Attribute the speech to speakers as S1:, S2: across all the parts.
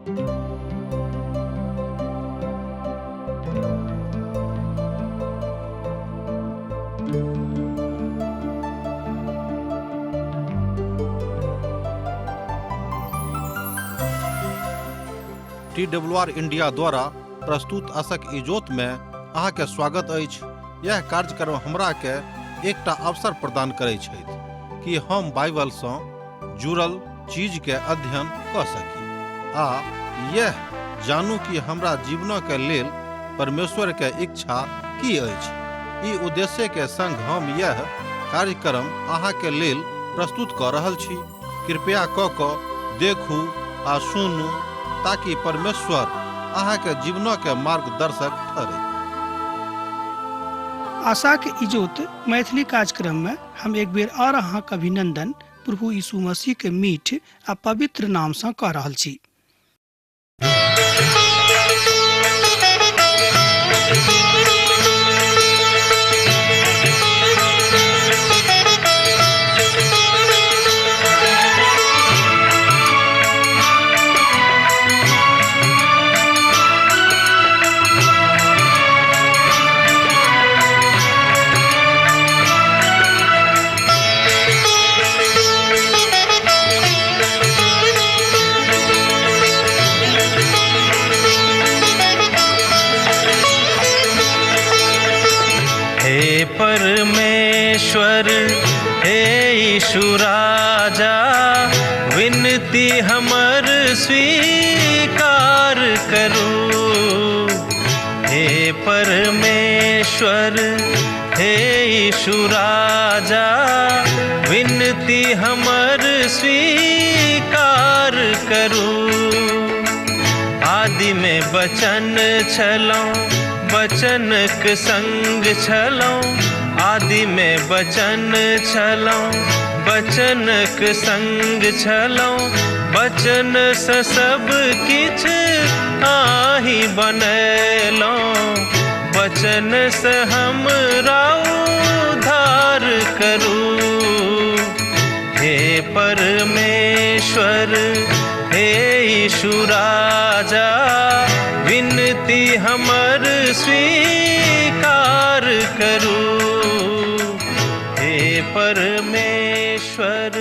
S1: T W R India द्वारा प्रस्तुत असक इजोत में अहाँके स्वागत अछि। यह कार्यक्रम हमरा के एकटा अवसर प्रदान करै छथि कि हम बाइबल सँ जुड़ल चीज के अध्ययन कऽ सकी आ यह जानू कि हमरा जीवन के लेल परमेश्वर के इच्छा की अछि। ई उद्देश्य के संग हम यह कार्यक्रम अहाँ के लेल प्रस्तुत कऽ रहल छी। कृपया कऽ कऽ देखू आ सुनू ताकि परमेश्वर अहाँ के जीवन के मार्गदर्शक ठहरे।
S2: आशाक इजोत मैथिली कार्यक्रम में हम एक बेर और अहाँक अभिनंदन प्रभु यीशु मसीह के मीठ आ पवित्र नाम सँ कऽ रहल छी।
S3: हे परमेश्वर, हे यीशु राजा, विनती हमर स्वीकार करू। हे परमेश्वर, हे यीशु राजा, विनती हमर स्वीकार करू। आदि में बचन छलौं, बचनक संग छलौं। आदि में बचन छलौं, बचनक संग छलौं। बचन से सब किछ आही बनेलौं, बचन से हमरा उद्धार करू। हे परमेश्वर, हे यीशु राजा, विनती हमर स्वीकार करू। हे परमेश्वर।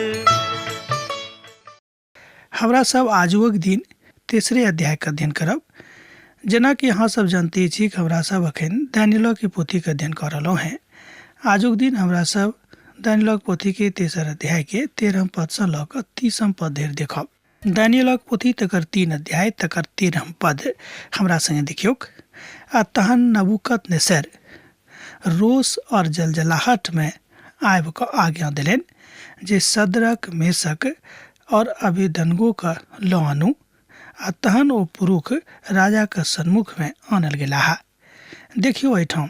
S2: हमरा सब आजुक दिन तेसरे अध्याय के अध्ययन करब। जेनाकि अहाँ सब जानते छी कि हमरा सब अखन दानिय्येल के पोथी के अध्ययन कऽ रहलहुँ हेँ। आजुक दिन हमरा सब दानिय्येल पोथी के तेसर अध्याय के 13 पद सँ लऽ कऽ 30 पद धरि देखब। दानिय्येल पोथी तकर 3 अध्याय तकर 13 पद हमरा संगे देखियौक। आ तहन नबूकदनेस्सर रोष और जलजलाहट में आबि कऽ आज्ञा देलनि जे सदरक, मेशक और अबेदनगो के लऽ आनू। आ तहन ओ पुरुख राजाक सन्मुखमे आनल गेलाह। देखियौ एहिठाम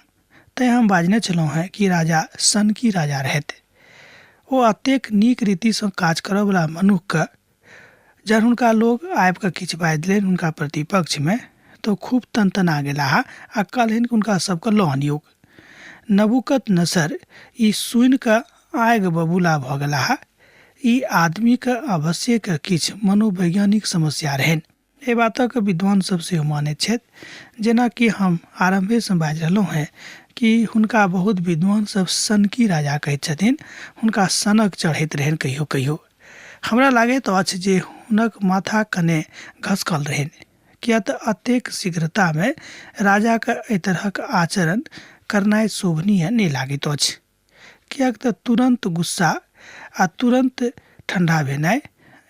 S2: तैं हम बाजने छलहुँ हेँ कि राजा सनकी राजा रहथि। ओ एतेक नीक रीतिसँ काज करऽवला मनुखके जहन हुनका लोग आबि कऽ किछु बाजि देलनि हुनका प्रतिपक्षमे तऽ ओ खूब तनतना गेलाह आ कहलनि कि हुनका सबके लऽ आनियौक। नबूकदनेस्सर ई सुनि कऽ आगि बबूला भऽ गेलाह। ई आदमीके अवश्येके किछु मनोवैज्ञानिक समस्या रहनि। एहि बातक विद्वान सब सेहो मानैत छथि। जेनाकि हम आरम्भेसँ बाजि रहलहुँ हेँ कि हुनका बहुत विद्वान सब सनकी राजा कहैत छथिन। हुनका सनक चढ़ैत रहनि कहियो कहियो। हमरा लागैत अछि जे हुनक माथा कने घसकल रहनि, किएक तऽ एतेक शीघ्रतामे राजाके एहि तरहक आचरण करनाइ शोभनीय नहि लागैत अछि। किएक तऽ तुरन्त गुस्सा आ तुरन्त ठण्डा भेनाइ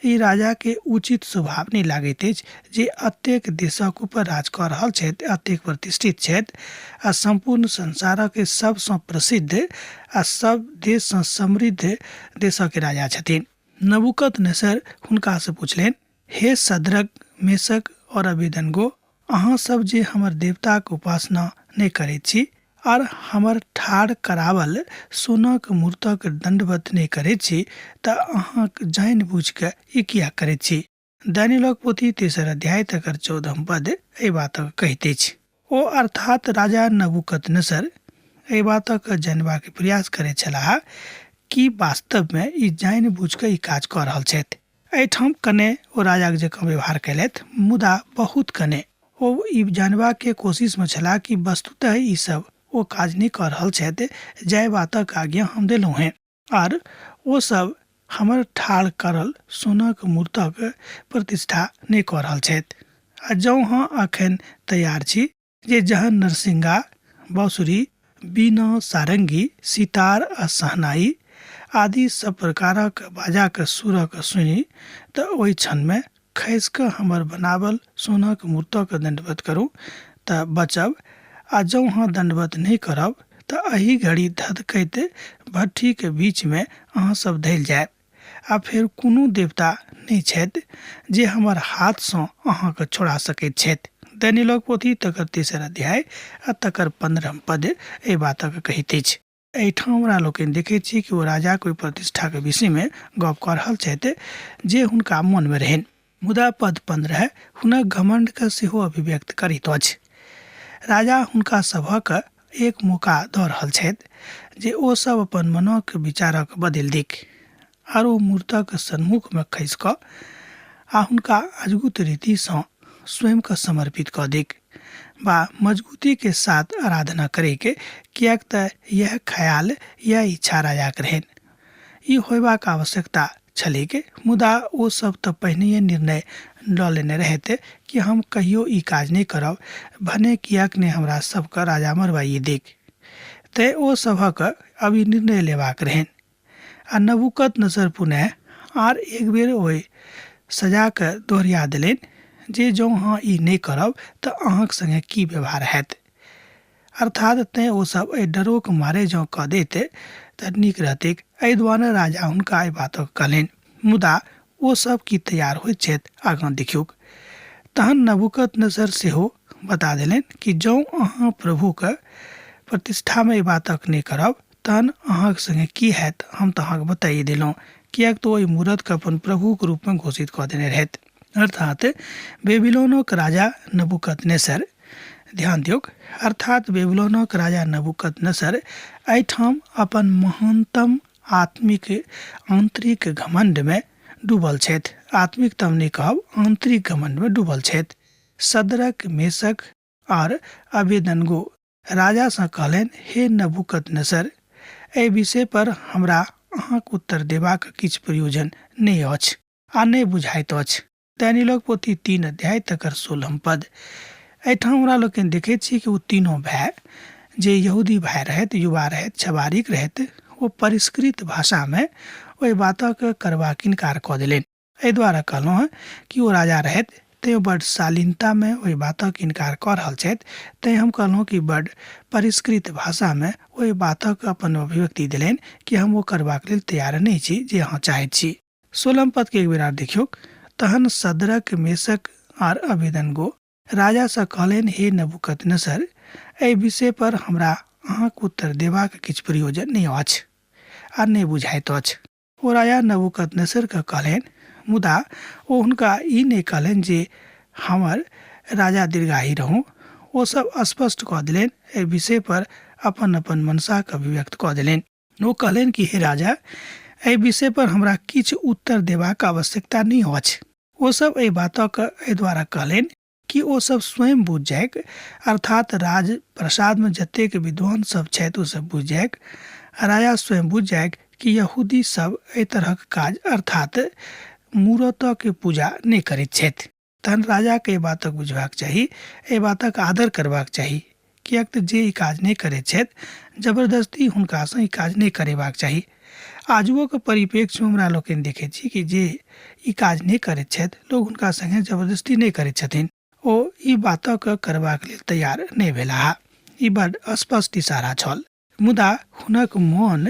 S2: ई राजाके उचित स्वभाव नहि लागैत अछि जे एतेक देशक ऊपर राज कऽ रहल छथि, एतेक प्रतिष्ठित छथि आ सम्पूर्ण संसारक सबसँ प्रसिद्ध आ सब देशसँ समृद्ध देशक राजा छथिन। नबूकदनेस्सर हुनकासँ पुछलनि, हे शद्रक, मेशक और अबेदनगो, अहाँ सब जे हमर देवताक उपासना नहि करैत छी आर हमर ठाढ़ करावल सोनाक मूर्तक दण्डवत नहि करैत छी, तऽ अहाँ जानि बुझि कऽ ई किएक करैत छी? दानिय्येलक पोथी तेसर अध्याय तकर 14 पद एहि बातक कहैत अछि। ओ अर्थात राजा नबूकदनेस्सर एहि बातक जानबाक प्रयास करैत छलाह कि वास्तवमे ई जानि बुझि कऽ ई काज कऽ रहल छथि। एहिठाम कने ओ राजाक जकाँ व्यवहार कयलथि, मुदा बहुत कने। ओ ई जानबाक कोशिशमे छलाह कि वस्तुतः ई सब ओ काज नहि कऽ रहल छथि जाहि बातक आज्ञा हम देलहुँ हेँ, आर ओ सब हमर ठाढ़ करल सोनाक मूर्तक प्रतिष्ठा नहि कऽ रहल छथि। आ जौं अहाँ अखन तैयार छी जे जहन नरसिंगा, बाँसुरी, बीना, सारंगी, सितार आ शहनाई आदि सब प्रकारक बाजाक सुरक सुनि तऽ ओहि क्षणमे खसि कऽ हमर बनावल सोनाक मूर्तक दण्डवत करू तऽ बचब आ जौं अहाँ दण्डवत नहि करब तऽ एही घड़ी धधकैत भट्ठीक बीचमे अहाँ सब धैल जायब आ फेर कोनो देवता नहि छथि जे हमर हाथसँ अहाँके छोड़ा सकैत छथि। दानिय्येलक पोथी तकर तेसर अध्याय आ तकर 15 पद एहि बातक कहैत अछि। एहिठाम हमरा लोकनि देखैत छी कि ओ राजाक ओहि प्रतिष्ठाक विषयमे गप कऽ रहल छथि जे हुनका मोनमे रहनि। मुदा पद 15 हुनक घमण्डके सेहो अभिव्यक्त करैत अछि। राजा हुनका सभक एक मौका दऽ रहल छथि जे ओ सब अपन मनक विचारक बदलि दिक आर ओ मूर्तक सन्मुखमे खसि कऽ आ हुनका अजगुत रीतिसँ स्वयंके समर्पित कऽ दिक बा मजबूतीके साथ आराधना करैके, किएक तऽ यैह ख्याल यैह इच्छा राजाक रहनि। ई होयबाक आवश्यकता छलैक, मुदा ओ सब तऽ पहिनहिए निर्णय लऽ लेने रहथि कि हम कहियो ई काज नहि करब, भने किएक ने हमरा सबके राजा मरबाइए दिक। तेँ ओ सभक आब ई निर्णय लेबाक रहनि। आ नबूकदनेस्सर पुनः आर एक बेर ओहि सजाकेँ दोहरिया देलनि जे जँ अहाँ ई नहि करब तऽ अहाँक सङ्गे की व्यवहार हैत। अर्थात् तेँ ओ सभ एहि डरोक मारे जँ कऽ दैत तऽ नीक रहतैक, एहि द्वारे राजा हुनका एहि बातक कहलनि। मुदा ओ सभ की तैयार होइत छथि, आगाँ देखियौक। तहन नबूकदनेस्सर सेहो बता देलनि कि जँ अहाँ प्रभुक प्रतिष्ठामे एहि बातक नहि करब तहन अहाँक संगे की हैत हम तऽ अहाँके बताइए देलहुँ, किएक तऽ ओहि मूरतके अपन प्रभुक रूपमे घोषित कऽ देने रहथि। अर्थात बेबीलोनक राजा नबूकदनेस्सर, ध्यान दियौक, अर्थात बेबीलोनक राजा नबूकदनेस्सर एहिठाम अपन महानतम आत्मिक आंतरिक घमंडमे डूबल छथि। आत्मिक तऽ हम नहि कहब, आंतरिक घमंडमे डूबल छथि। सदरक, मेशक आर अबेदनगो राजासँ कहलनि, हे नबूकदनेस्सर, एहि विषय पर हमरा अहाँक उत्तर देबाक किछु प्रयोजन नहि अछि आ नहि बुझाइत अछि। दानिय्येलक पोथी 3 अध्याय तकर 16 पद। एहिठाम हमरा लोकनि देखैत छी कि ओ तीनों भाय जे यहूदी भाय रहथि, युवा रहथि, छबारिक रहथि, ओ परिष्कृत भाषामे ओहि बातक करबाक इनकार कऽ देलनि। एहि दुआरे कहलहुँ हँ कि ओ राजा रहथि तेँ ओ बड्ड शालीनतामे ओहि बातक इनकार कऽ रहल छथि, तेँ हम कहलहुँ कि बड्ड परिष्कृत भाषामे ओहि बातक अपन अभिव्यक्ति देलनि कि हम ओ करबाक लेल तैयार नहि छी जे अहाँ चाहैत छी। 16 पदके एक बेर आर देखियौक। तहन सदरक, मेशक आर अबेदनगो राजासँ कहलनि, हे नबूकदनेस्सर, एहि विषय पर हमरा अहाँक उत्तर देबाक किछु प्रयोजन नहि अछि आ नहि बुझाइत अछि। ओ राजा नबूकदनेस्सरकेँ कहलनि, मुदा ओ हुनका ई नहि कहलनि जे हमर राजा दीर्घायु रहू। ओ सभ स्पष्ट कऽ देलनि, एहि विषय पर अपन-अपन मनसाक अभिव्यक्त कऽ देलनि। ओ कहलनि कि हे राजा, एहि विषय पर हमरा किछु उत्तर देबाक आवश्यकता नहि अछि। ओ सभ एहि बातक एहि द्वारा कहलनि कि ओ सब स्वयं बुझि जाइक, अर्थात राज प्रसादमे जतेक विद्वान सब छथि ओ सब बुझि जाइक, राजा स्वयं बुझि जाइक कि यहूदी सब एहि तरहक काज अर्थात मूरतके पूजा नहि करैत छथि। तहन राजाके एहि बातक बुझबाक चाही, एहि बातक आदर करबाक चाही, किएक तऽ जे ई काज नहि करैत छथि जबरदस्ती हुनकासँ ई काज नहि करेबाक चाही। आजुओके परिप्रेक्ष्यमे हमरा लोकनि देखैत छी कि जे ई काज नहि करैत छथि लोक हुनका सङ्गे जबरदस्ती नहि करैत छथिन। ओ ई बातक करबाक लेल तैयार नहि भेलाह। ई बड्ड स्पष्ट इशारा छल। मुदा हुनक मोन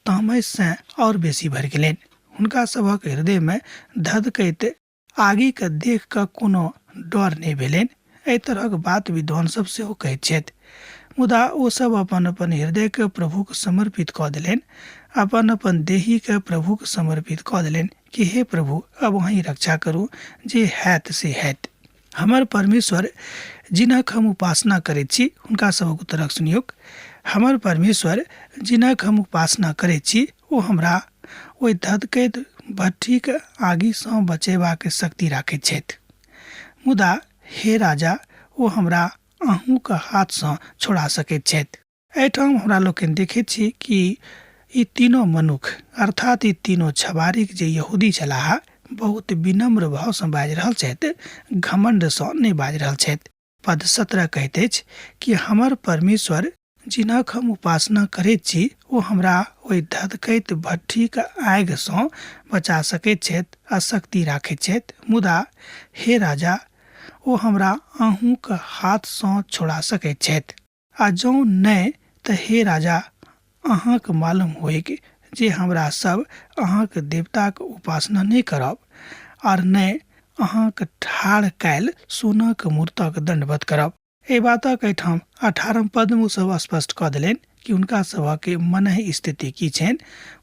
S2: तामससँ आओर बेसी भरि गेलनि। हुनका सभक हृदयमे धधकैत आगिके देख कऽ कोनो डर नहि भेलनि। एहि तरहक बात विद्वान सब सेहो कहैत छथि। मुदा ओ सब अपन अपन हृदयके प्रभुक समर्पित कऽ देलनि, अपन अपन देहीके प्रभुक समर्पित कऽ देलनि कि हे प्रभु, अब अहीं रक्षा करू, जे हैत से हैत। हमर परमेश्वर जिनक हम उपासना करैत छी, हुनका सभक उत्तरक सुनियौक। हमर परमेश्वर जिनक हम उपासना करैत छी, ओ हमरा ओहि धधकैत भट्ठीक आगिसँ बचेबाक शक्ति राखैत छथि। मुदा हे राजा, ओ हमरा अहूँक हाथसँ छोड़ा सकैत छथि। एहिठाम हमरा लोकनि देखैत छी कि ई तीनो मनुख अर्थात ई तीनो छबारीक जे यहूदी छलाह बहुत विनम्र भावसँ बाजि रहल छथि, घमण्डसँ नहि बाजि रहल छथि। पद 17 कहैत अछि कि हमर परमेश्वर जिनक हम उपासना करैत छी ओ हमरा ओहि धधकैत भट्ठीक आगिसँ बचा सकैत छथि आ शक्ति राखैत छथि, मुदा हे राजा, ओ हमरा अहूँक हाथसँ छोड़ा सकैत छथि। आ जँ नहि तऽ हे राजा, अहाँक मालूम होइक जे हमरा सब अहाँक देवताक उपासना नहि करब आर नहि अहाँक ठाढ़ कयल सोनाक मूर्तक दण्डवत करब। एहि बातक एहिठाम 18 पदमे ओ सब स्पष्ट कऽ देलनि कि हुनका सभक मनः स्थिति की छनि,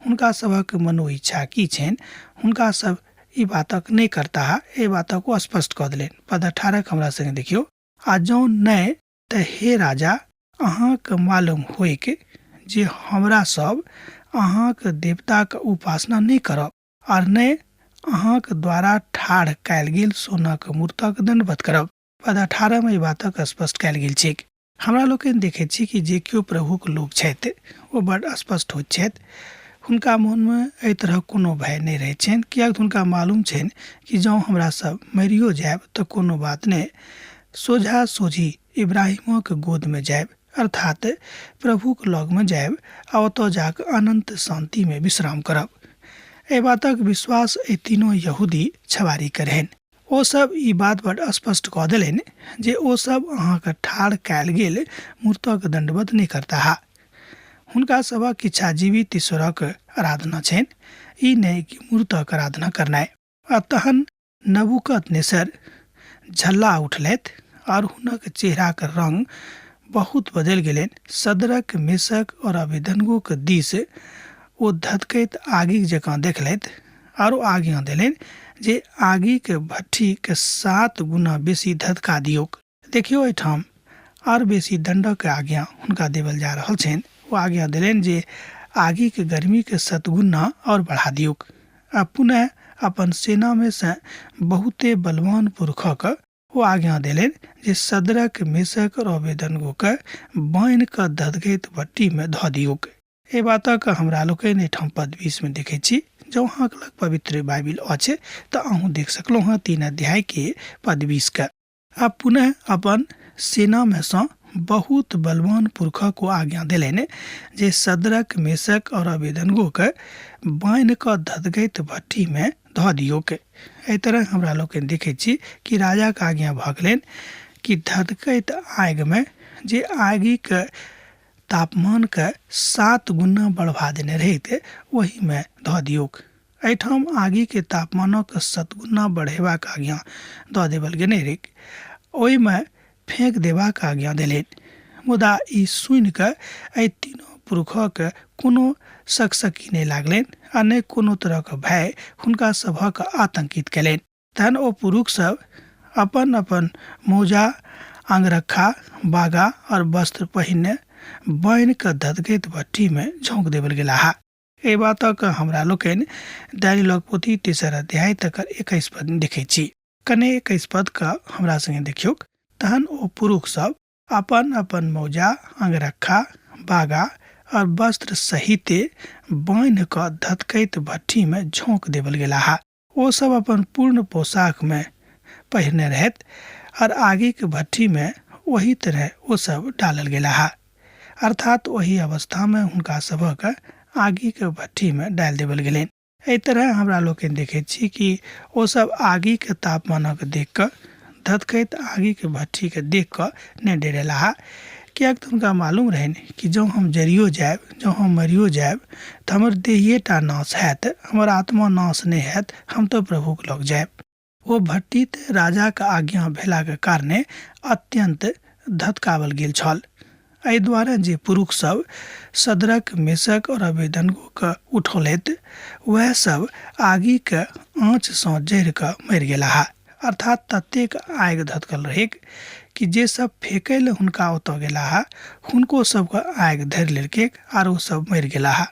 S2: हुनका सभक मनो इच्छा की छनि, हुनका सब ई बातक नहि करताह, एहि बातक ओ स्पष्ट कऽ देलनि। पद 18 हमरा संगे देखियौ। आ जँ नहि तऽ हे राजा, अहाँक मालूम होइक जे हमरा सब अहाँक देवताक उपासना नहि करब आर नहि अहाँक द्वारा ठाढ़ कयल गेल सोनाक मूर्तक दण्डवत करब। पद 18 मे ई बातक स्पष्ट कयल गेल छैक। हमरा लोकनि देखैत छी कि जे केओ प्रभुक लोक छथि ओ बड स्पष्ट होइत छथि। हुनका मोनमे एहि तरहक कोनो भय नहि रहैत छनि, किएक तऽ हुनका मालूम छनि कि जँ हमरा सब मरियो जायब तऽ कोनो बात नहि, सोझा सोझी इब्राहिमक गोदमे जायब, अर्थात प्रभुक लगमे जायब आ ओतऽ जाकऽ अनन्त शान्तिमे विश्राम करब। एहि बातक विश्वास एहि तीनो यहूदी छबारीके रहनि। ओ सब ई बात बड स्पष्ट कऽ देलनि जे ओ सब अहाँके ठाढ़ कयल गेल मूर्तक दण्डवत नहि करताह। हुनका सभक इच्छा जीवित ईश्वरक आराधना छनि, ई नहि कि मूर्तक आराधना करनाइ। आ तहन नबूकदनेस्सर झल्ला उठलथि आओर हुनक चेहराक रंग बहुत बदलि गेलनि। सदरक, मेशक और अबेदनगोक दिस ओ धधकैत आगिक जकाँ देखलथि आओर ओ आज्ञा देलनि जे आगिक भट्ठीक 7 गुना बेसी धधका दियौक। देखियौ, एहिठाम आर बेसी दण्डक आज्ञा हुनका देवल जा रहल छनि। ओ आज्ञा देलनि जे आगिक गर्मीके 7 गुना आओर बढ़ा दियौक। आ पुनः अपन सेनामे सँ बहुते बलवान पुरुषक ओ आज्ञा देलनि जे सदरक, मेशक और अबेदनगोके बान्हि कऽ धधकैत भट्ठीमे धऽ दियौक। एहि बातक हमरा लोकनि एहिठाम पद 20 मे देखैत छी। जँ अहाँके लग पवित्र बाइबिल अछि तऽ अहूँ देख सकलहुँ हँ 3 अध्याय के पद 20 के। आ पुनः अपन सेनामे सँ बहुत बलवान पुरुषक ओ आज्ञा देलनि जे सदरक, मेशक और अबेदनगोके बान्हि कऽ धधकैत भट्ठीमे धऽ दियौक। एहि तरह हमरा लोकनि देखैत छी कि राजाक आज्ञा भऽ गेलनि कि धधकैत आगिमे, जे आगिके तापमानके 7 गुना बढ़बा देने रहैत, ओहिमे धऽ दियौक। एहिठाम आगिके तापमानक 7 गुना बढ़ेबाक आज्ञा दऽ देवल गेने रहैक, ओहिमे फेंक देबाक आज्ञा देलनि। मुदा ई सुनि कऽ एहि तीनो पुरुषक कोनो सकसकी नहि लागलनि आ नहि कोनो तरहक भय हुनका सभक आतंकित कयलनि। तहन ओ पुरुष सब अपन अपन मोजा, अंगरखा, बागा और वस्त्र पहिरने बान्हि कऽ धधकैत भट्ठीमे झोंक देवल गेलाह। एहि बातक हमरा लोकनि दानियेलक पोथी 3 अध्याय तकर 21 पद देखैत छी। कने 21 पद के हमरा संगे देखियौक। तहन ओ पुरुष सब अपन अपन मौजा, अंगरखा, बागा और वस्त्र सहिते बान्हि कऽ धधकैत भट्ठीमे झोंक देवल गेलाह। ओ सब अपन पूर्ण पोशाकमे पहिरने रहथि और आगिक भट्ठीमे ओही तरह ओ सब डालल गेलाह। अर्थात ओही अवस्थामे हुनका सभक आगिक भट्ठीमे डालि देवल गेलनि। एहि तरह हमरा लोकनि देखैत छी कि ओ सब आगिक तापमानक देख कऽ, धधकैत आगिक भट्ठीके देख कऽ नहि डरेलाह, किएक तऽ हुनका मालूम रहनि कि जँ हम जरियो जायब, जँ हम मरियो जायब तऽ हमर देहिएटा नाश हैत, हमर आत्मा नाश नहि हैत, हम तऽ प्रभुक लग जायब। ओ भट्ठी तऽ राजाक आज्ञा भेलाक कारणे अत्यन्त धधकावल गेल छल। एहि दुआरे जे पुरुष सब सदरक, मेशक और अबेदनगोके उठौलथि, वएह सब आगिक आँचसँ जरि कऽ मरि गेलाह। अर्थात ततेक आगि धधकल रहैक कि जे सब फेकै लए हुनका ओतऽ गेलाह हुनको सबके आगि धरि लेलकैक आर ओ सब मरि गेलाह।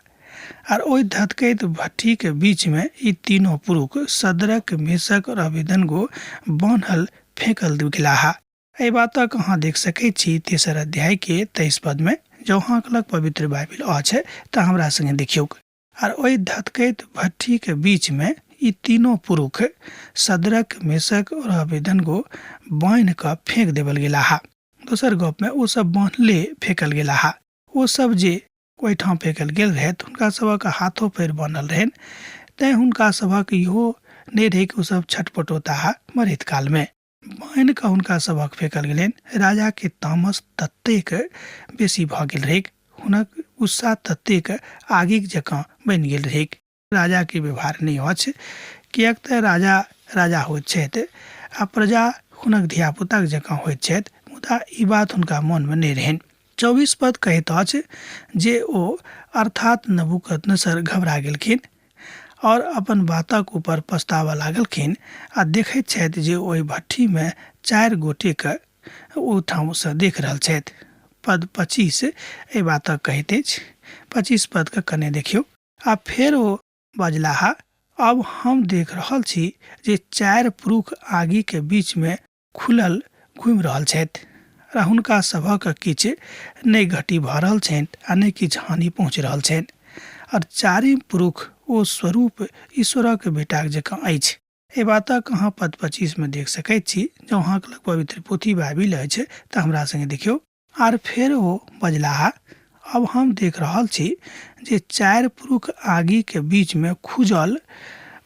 S2: आर ओहि धधकैत भट्ठीके बीचमे ई तीनो पुरुख सदरक, मेशक और अबेदनगो बान्हल फेकल गेलाह। एहि बातक अहाँ देख सकैत छी तेसर अध्यायके 23 पदमे। जँ अहाँके लग पवित्र बाइबिल अछि तऽ हमरा सङ्गे देखियौक। आर ओहि धधकैत भट्ठीके बीचमे ई तीनो पुरुख सदरक, मेशक और अबेदनगो बान्हि कऽ फेंक देबल गेलाह। दोसर गपमे ओ सब बान्हले फेकल गेलाह। ओ सब जे ओहिठाम फेकल गेल रहथि हुनका सभक हाथो पैर बान्हल रहनि, तेँ हुनका सभक इहो नहि रहै कि ओ सब छटपटोताह मरैत कालमे। बान्हि कऽ हुनका सभक फेकल गेलनि। राजाके तामस ततेक बेसी भऽ गेल रहैक, हुनक गुस्सा ततेक आगिक जकाँ बनि गेल रहैक। राजाके व्यवहार नहि अछि, किएक तऽ राजा राजा होइत छथि आ प्रजा हुनक धियापुताक जकाँ होइत छथि, मुदा ई बात हुनका मोनमे नहि रहनि। 24 पद कहैत अछि जे ओ अर्थात नबूकदनेस्सर घबरा गेलखिन और अपन बातक ऊपर पछताबऽ लागलखिन आ देखैत छथि जे ओहि भट्ठीमे 4 गोटेके ओहिठामसँ देख रहल छथि। पद 25 एहि बातक कहैत अछि। 25 पदके कने देखियौ। आ फेर ओ बजलाह, अब हम देख रहल छी जे 4 पुरुख आगिके बीचमे खुलल घुमि रहल छथि आ हुनका सभक किछु नहि घटी भऽ रहल छनि आ नहि किछु हानि पहुँचि रहल छनि। आओर चारिम पुरुख ओ स्वरूप ईश्वरक बेटाक जकाँ अछि। एहि बातक अहाँ पद 25 मे देख सकैत छी। जँ अहाँके लग पवित्र पोथी बाइबिल अछि तऽ हमरा सङ्गे देखियौ। आर फेर ओ बजलाह, अब हम देख रहल छी जे 4 पुरुख आगिके बीचमे खुजल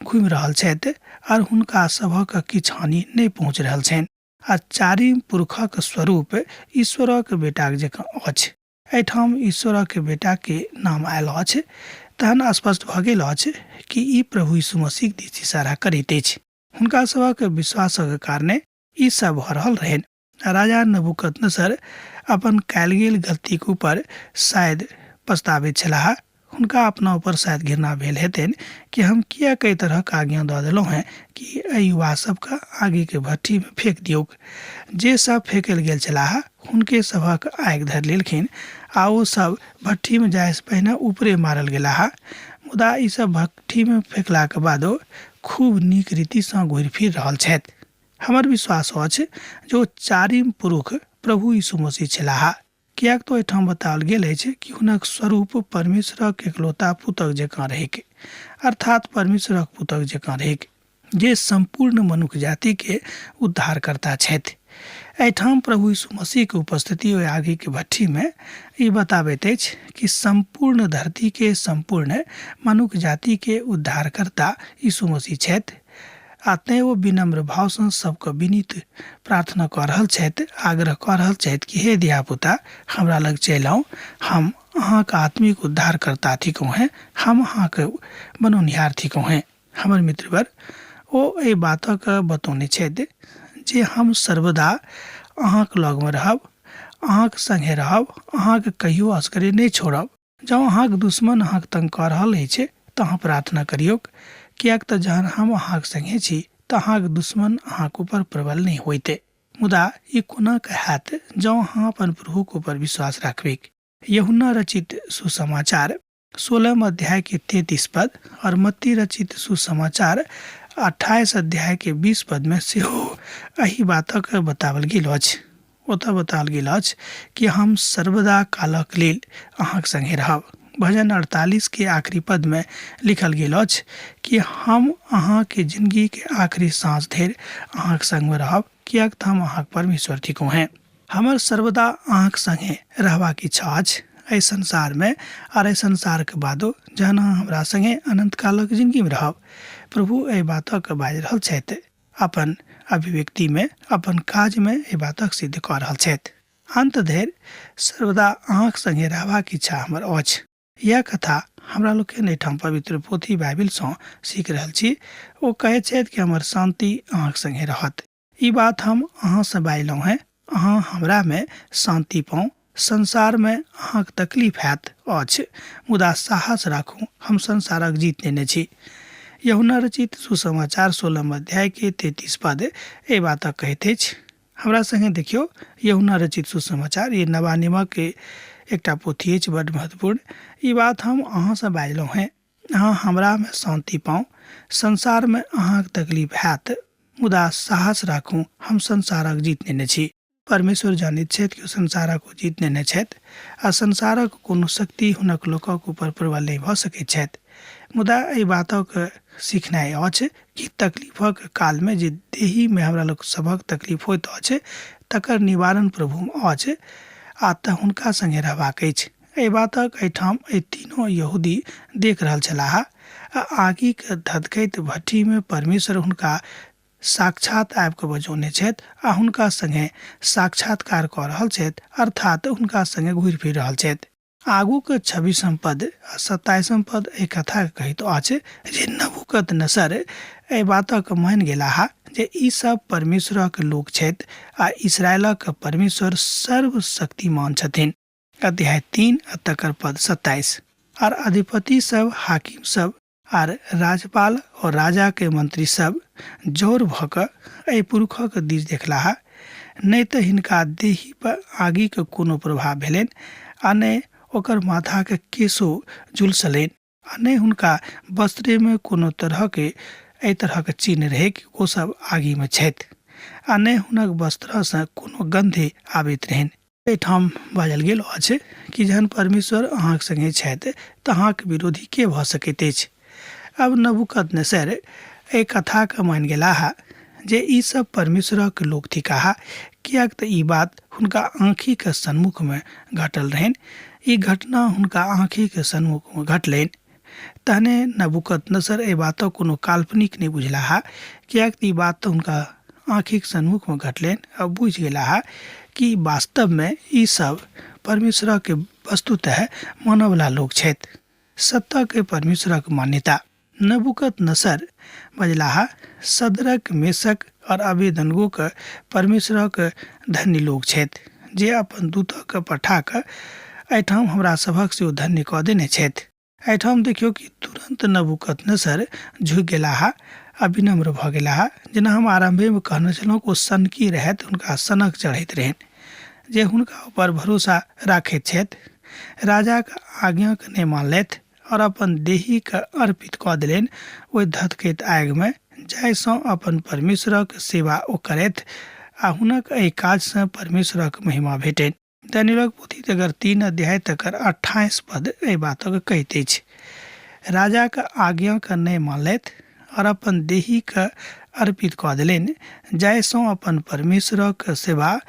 S2: घुमि रहल छथि आर हुनका सभक किछु हानि नहि पहुँचि रहल छनि आ चारिम पुरुखक स्वरूप ईश्वरक बेटाक जकाँ अछि। एहिठाम ईश्वरक बेटाके नाम आयल अछि, तहन स्पष्ट भऽ गेल अछि कि ई प्रभु यीशु मसीह दिस इशारा करैत अछि। हुनका सभक विश्वासक कारणे ई सब भऽ रहल रहनि। राजा नबूकदनेस्सर अपन कयल गेल गलतीक ऊपर शायद पछताबैत छलाह। हुनका अपना ऊपर शायद घृणा भेल हेतनि कि हम किएक एहि तरहक आज्ञा दऽ देलहुँ हेँ कि एहि युवा सबके आगिके भट्ठीमे फेक दियौक। जे सब फेकल गेल छलाह हुनके सभक आगि धरि लेलखिन आ ओ सब भट्ठीमे जायसँ पहिने ऊपरे मारल गेलाह। मुदा ई सब भट्ठीमे फेकलाक बादो खूब नीक रीतिसँ घुरि फिर रहल छथि। हमर विश्वास अछि जे ओ चारिम पुरुख प्रभु यीशु मसीह छलाह, किएक तऽ एहिठाम बताओल गेल अछि कि हुनक स्वरूप परमेश्वरक एकलौता पुतक जकाँ रहैक, अर्थात परमेश्वरक पुतक जकाँ रहैक, जे सम्पूर्ण मनुख जातिके उद्धारकर्ता छथि। एहिठाम प्रभु यीशु मसीहके उपस्थिति ओहि आगिके भट्ठीमे ई बताबैत अछि कि सम्पूर्ण धरतीके सम्पूर्ण मनुख जातिके उद्धारकर्ता यीशु मसीह छथि। आ तेँ ओ विनम्र भावसँ सबके विनीत प्रार्थना कऽ रहल छथि, आग्रह कऽ रहल छथि कि हे धियापुता, हमरा लग चलि आउ, हम अहाँके आत्मिक उद्धारकर्ता थिकहुँ हेँ, हम अहाँके बनौनिहार थिकहुँ हेँ। हमर मित्रवर, ओ एहि बातक बतौने छथि जे हम सर्वदा अहाँक लगमे रहब, अहाँक सङ्गे रहब, अहाँके कहियो असगरे नहि छोड़ब। जँ अहाँक दुश्मन अहाँक तंग कऽ रहल अछि तँ अहाँ प्रार्थना करियौक, किएक तँ जहन हम अहाँक संगे छी तँ अहाँक दुश्मन अहाँक ऊपर प्रबल नहि होइत। मुदा ई कोना कऽ हैत जँ अहाँ अपन प्रभुक ऊपर विश्वास राखबैक? यूहन्ना रचित सुसमाचार 16 अध्याय के 33 पद और मत्ती रचित सुसमाचार 28 अध्याय के 20 पद में सेहो एहि बातक बताओल गेल अछि। ओतऽ बताओल गेल अछि कि हम सर्वदा कालक लेल अहाँक संगे रहब। भजन 48 के आखिरी पद में लिखल गेल अछि कि हम अहाँके जिंदगी के आखिरी सांस धरि अहाँक संगमे रहब, किएक तऽ हम अहाँक परमेश्वर थिकहुँ हेँ। हमर सर्वदा अहाँक संगे रहबाक इच्छा अछि एहि संसारमे आर एहि संसारके बादो, जहन अहाँ हमरा संगे अनन्त कालक जिंदगीमे रहब। प्रभु एहि बातक बाजि रहल छथि। अपन अभिव्यक्तिमे, अपन काजमे एहि बातक सिद्ध कऽ रहल छथि। अन्त धरि सर्वदा अहाँक सङ्गे रहबाक इच्छा हमर अछि। इएह कथा हमरा लोकनि एहिठाम पवित्र पोथी बाइबिलसँ सीख रहल छी। ओ कहैत छथि कि हमर शान्ति अहाँक सङ्गे रहत। ई बात हम अहाँसँ बाजलहुँ हेँ, अहाँ हमरामे शान्ति पाउ। संसारमे अहाँक तकलीफ हैत अछि, मुदा साहस राखू, हम संसारक जीत नेने छी। यूहन्ना रचित सुसमाचार 16 अध्याय के 33 पद एहि बातक कहैत अछि। हमरा संगे देखियौ यूहन्ना रचित सुसमाचार, ई नवा नियमक के एकटा पोथी अछि बड्ड महत्वपूर्ण। ई बात हम अहाँसँ बाजलहुँ हेँ, अहाँ हमरामे शान्ति पाउ। संसारमे अहाँके तकलीफ हैत, मुदा साहस राखू, हम संसारक जीत नेने छी। परमेश्वर जानैत छथि कि ओ संसारक ओ जीत नेने छथि आ संसारक कोनो शक्ति हुनक लोकक ऊपर प्रबल नहि भऽ सकैत छथि। मुदा एहि बातक सिखनाइ अछि कि तकलीफक कालमे जे देहीमे हमरा लोक सभक तकलीफ होइत अछि तकर निवारण प्रभुमे अछि आ तऽ हुनका सङ्गे रहबाक अछि। एहि बातक एहिठाम एहि तीनो यहूदी देख रहल छलाह आ आगिक धधकैत भट्ठीमे परमेश्वर हुनका साक्षात आबि कऽ बजौने छथि आ हुनका सङ्गे साक्षात्कार कऽ रहल छथि, अर्थात हुनका सङ्गे घुरि फिर रहल छथि। आगूक छब्बीसम पद आ सत्ताइसम पद एहि कथाके कहैत अछि जे नबूकदनेस्सर एहि बातक मानि गेलाह जे ई सब परमेश्वरक लोक छथि आ इस्राएलक परमेश्वर सर्वशक्तिमान छथिन। अध्याय 3 आ तकर पद 27। आर अधिपति सब, हाकिम सब आर राजपाल और राजा के मंत्री सब जौर भऽ कऽ एहि पुरुखक दिस देखलाह, नहि तऽ हिनका देही पर आगिक कोनो प्रभाव भेलनि आ नहि ओकर माथाक केशो झुलसलनि आ नहि हुनका वस्त्रेमे कोनो तरहके एहि तरहक चिन्ह रहै कि ओ सब आगिमे छथि आ नहि हुनक वस्त्रसँ कोनो गन्धे आबैत रहनि। एहिठाम बाजल गेल अछि कि जहन परमेश्वर अहाँक संगे छथि तऽ अहाँक विरोधी के भऽ सकैत अछि। आब नबूकदनेस्सर एहि कथाके मानि गेलाह जे ई सब परमेश्वरक लोक थिकाह, किएक तऽ ई बात हुनका आँखिक सन्मुखमे घटल रहनि। ई घटना हुनका आँखिक सन्मुखमे घटलनि। तहने नबूकदनेस्सर एहि बातक कोनो काल्पनिक नहि बुझलाह, किएक तऽ ई बात तऽ हुनका आँखिक सन्मुखमे घटलनि आ बुझि गेलाह कि वास्तवमे ई सब परमेश्वरक वस्तुतः मानवला लोक छथि। सत्ताके परमेश्वरक मान्यता। नबूकदनेस्सर बजलाह, सदरक, मेशक और अबेदनगोक परमेश्वरक धन्य लोक छथि, जे अपन दूतक पठा कऽ एहिठाम हमरा सभक सेहो धन्य कऽ देने छथि। एहिठाम देखियौ कि तुरन्त नबूकदनेस्सर झुकि गेलाह आ विनम्र भऽ गेलाह। जेना हम आरम्भेमे कहने छलहुँ ओ सनकी रहथि, हुनका सनक चढ़ैत रहनि जे हुनका ऊपर भरोसा राखैत छथि। राजाक आज्ञाके नहि मानलथि और अपन देहीके अर्पित कऽ देलनि ओहि धधकैत आगिमे, जाहिसँ अपन परमेश्वरक सेवा ओ करथि आ हुनक एहि काजसँ परमेश्वरक महिमा भेटनि। दानियलक पोथी तकर 3 अध्याय तकर 28 पद एहि बातक कहैत अछि। राजाक आज्ञाके नहि मानलथि और अपन देहीके अर्पित कऽ देलनि, जाहिसँ अपन परमेश्वरक सेवा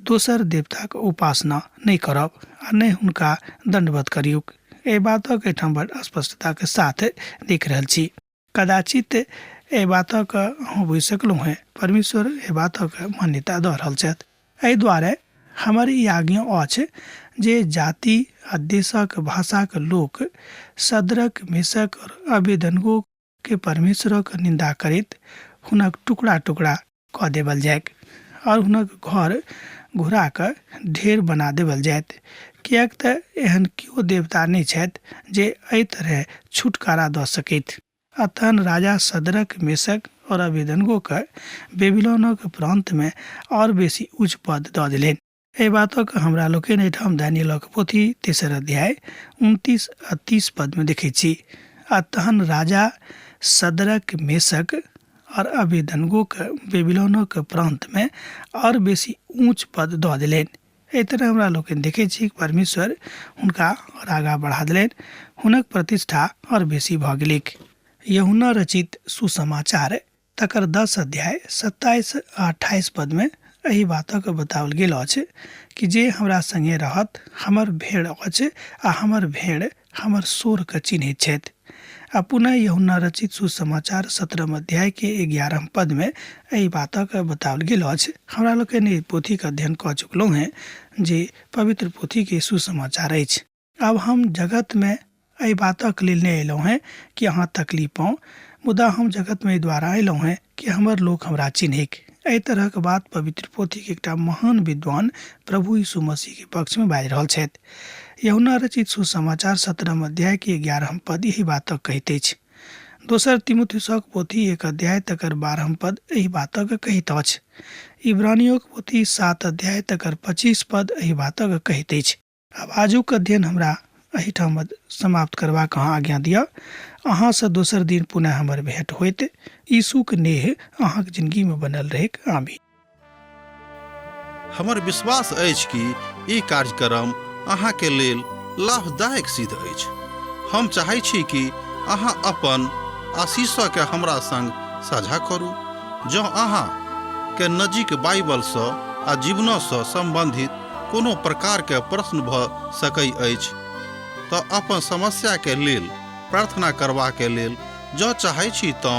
S2: दोसर देवताक उपासना नहि करब आ नहि हुनका दण्डवत करियौक। एहि बातक एहिठाम बड़ स्पष्टताके साथ देख रहल छी। कदाचित एहि बातक अहूँ बुझि सकलहुँ हेँ, परमेश्वर एहि बातक मान्यता दऽ रहल छथि। एहि दुआरे हमर ई आज्ञा अछि जे जाति आ देशक भाषाक लोक सदरक, मेशक और अबेदनगो के परमेश्वरक निन्दा करैत हुनक टुकड़ा टुकड़ा कऽ देबल जाइक और हुनक घर घुरा कऽ ढेर बना देबल जायत, किएक तऽ एहन केओ देवता नहि छथि जे एहि तरहे छुटकारा दऽ सकैत। आ तहन राजा सदरक, मेशक और अबेदनगो के बेबीलोनक प्रान्त मे और बेसी उच्च पद दऽ देलनि। एहि बातक हमरा लोकनि एहिठाम दानियलक पोथी तेसर अध्याय 29 आ 30 पद मे देखैत छी। आ तहन राजा सदरक, मेशक और अबेदनगो के बेबीलोनक प्रान्त मे और बेसी ऊँच पद दऽ देलनि। एहि तरह हमरा लोकनि देखैत छी कि परमेश्वर हुनका और आगाँ बढ़ा देलनि, हुनक प्रतिष्ठा और बेसी भऽ गेलैक। यूहन्ना रचित सुसमाचार तकर 10 अध्याय 27 आ 28 पदमे एहि बातक बताओल गेल अछि कि जे हमरा संगे रहत हमर भेड़ अछि आ हमर भेड़ हमर शोरके चिन्हैत छथि। आ पुनः यूहन्ना रचित सुसमाचार 17 अध्याय के 11 पदमे एहि बातक बताओल गेल अछि। हमरा लोकनि एहि पोथीके अध्ययन कऽ चुकलहुँ हेँ जे पवित्र पोथीके सुसमाचार अछि। आब हम जगतमे एहि बातक लेल नहि अयलहुँ हेँ कि अहाँ तकलीफ पाउ, मुदा हम जगतमे एहि द्वारा अयलहुँ हेँ कि हमर लोक हमरा चिन्हैक। एहि तरहक बात पवित्र पोथीक एकटा महान विद्वान प्रभु यीशु मसीहके पक्षमे बाजि रहल छथि। यूहन्ना रचित सुसमाचार 17 अध्याय के 11 पद एहि बातक कहैत अछि। दोसर तिमुथियुसक पोथी 1 अध्याय तकर 12 पद एहि बातक कहैत अछि। इब्रानियोक पोथी 7 अध्याय तकर 25 पद एहि बातक कहैत अछि। आब आजुक अध्ययन हमरा एहिठाम समाप्त करबाक अहाँ आज्ञा दिअ। अहाँसँ दोसर दिन पुनः हमर भेंट होइत। यीशुक नेह अहाँक जिंदगीमे बनल रहैक। आमीन।
S1: हमर विश्वास अछि कि ई कार्यक्रम अहाँके लेल लाभदायक सिद्ध अछि। हम चाहै छी कि अहाँ अपन आशीषके हमरा संग साझा करू। जँ अहाँ के नजीक बाइबलसँ आ जीवनसँ सम्बन्धित कोनो प्रकारके प्रश्न भऽ सकै अछि तऽ अपन समस्याके लेल प्रार्थना करबाके लेल जँ चाहै छी तँ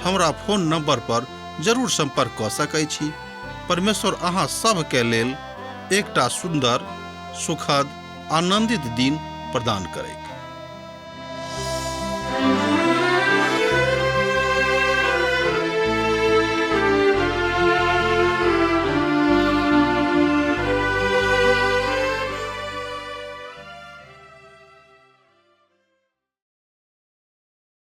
S1: हमरा फोन नंबर पर जरूर संपर्क कऽ सकै छी। परमेश्वर अहाँ सभके लेल एकटा सुन्दर, सुखद, आनंदित दिन प्रदान करैक।